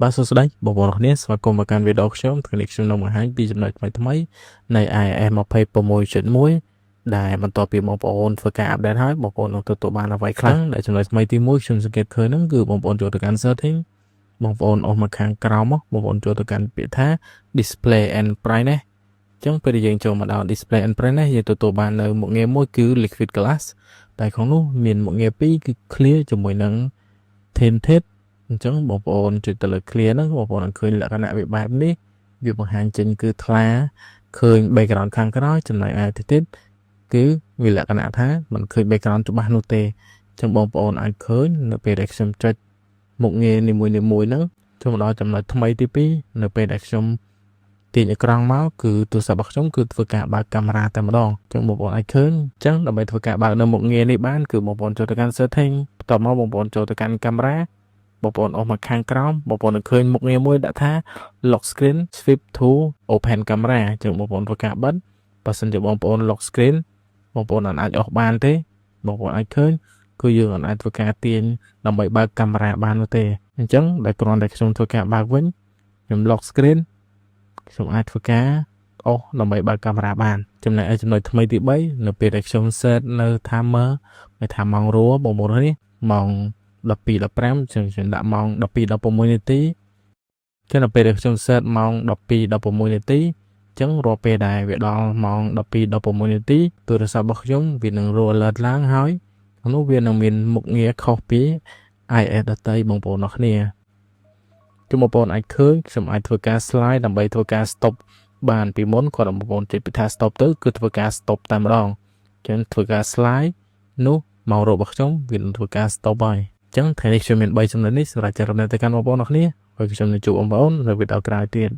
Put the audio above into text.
បាទសួស្តីបងប្អូនអរគ្នាស្វាគមន៍មកកាន់វីដេអូខ្ញុំថ្ងៃនេះខ្ញុំនឹងបង្ហាញពីចំណុចថ្មីៗនៃ iOS 26.1ដែលបន្ទាប់ពីបងប្អូនធ្វើការ update ហើយបងប្អូននឹងទទួលបានអ្វីខ្លះដែលចំណុចថ្មីទី1ខ្ញុំសង្កេតឃើញហ្នឹងគឺបងប្អូនចូលទៅកាន់ setting បងប្អូនអស់មកខាងក្រោមមកបងប្អូនចូលទៅកាន់ពាក្យថា display and brightness អញ្ចឹងពេលដែលយើងចូលមកដល់ display and brightness យើងទទួលបាននៅមុខងារមួយគឺ liquid glass តែក្នុងនោះមានមុខងារពីរគឺ clear ជាមួយនឹង tinted អញ្ចឹងបងប្អូនចុចទៅលើ clear ហ្នឹងបងប្អូននឹងឃើញលក្ខណៈវាបែបនេះវាបង្ហាញចេញគឺថ្លាឃើញ background ខាងក្រោយចំណែកឯ tinted គឺវាលក្ខណៈថាមិនឃើញ background ច្បាស់នោះទេអញ្ចឹងបងប្អូនអាចឃើញនៅពេលដែលខ្ញុំចុចមុខងារនីមួយៗហ្នឹងចូលមកដល់ចំណុចថ្មីទី2នៅពេលដែលខ្ញុំទាញអេក្រង់មកគឺទូរស័ព្ទរបស់ខ្ញុំគឺធ្វើការបើកកាមេរ៉ាតែម្ដងអញ្ចឹងបងប្អូនអាចឃើញអញ្ចឹងដើម្បីធ្វើការបើកនៅមុខងារនេះបានគឺបងប្អូនចូលទៅកាន់ setting បន្ទាប់មកបងប្អូនចូលទៅកាន់កាមេរ៉ាបងប្អូនអស់មកខាងក្រោមបងប្អូននឹងឃើញមុខងារមួយដាក់ថា lock screen swipe to open camera អញ្ចឹងបងប្អូនធ្វើការបិទបើសិនជាបងប្អូន lock screen បងប្អូនអាចអស់បានទេបងប្អូនអាចឃើញគឺយើងអាចធ្វើការទាញដើម្បីបើកកាមេរ៉ាបាននោះទេអញ្ចឹងដែលគ្រាន់តែខ្ញុំធ្វើការបើកវិញខ្ញុំ lock screen ខ្ញុំអាចធ្វើការអស់ដើម្បីបើកកាមេរ៉ាបានចំណែកឯចំណុចថ្មីទី3នៅពេលដែលខ្ញុំ set នៅ timer មានថាម៉ោងរបងប្អូននេះម៉ោង12:15ចឹងខ្ញុំដាក់ម៉ោង12:16នាទីចឹងដល់ពេលដែលខ្ញុំ set ម៉ោង12:16នាទីចឹងរាល់ពេលដែលវាដល់ម៉ោង12:16នាទីទូរស័ព្ទរបស់ខ្ញុំវានឹងរ alert ឡើងហើយក្នុងនោះវានឹងមានមុខងារខុសពី iOS ដទៃបងប្អូនអរគ្នាគឺបងប្អូនអាចឃើញខ្ញុំអាចធ្វើការ slide ដើម្បីធ្វើការ stop បានពីមុនគាត់បងប្អូនចុចពីថា stop ទៅគឺធ្វើការ stop តែម្ដងចឹងធ្វើការ slide នោះម៉ោងរបស់ខ្ញុំវានឹងធ្វើការ stop ហើយអញ្ចឹងថ្ងៃនេះខ្ញុំមាន3ចំណុចនេះសម្រាប់ចែករំលែកទៅកាន់បងប្អូនអរគ្នាហើយខ្ញុំនឹងជួបបងប្អូននៅវីដេអូក្រោយទៀត។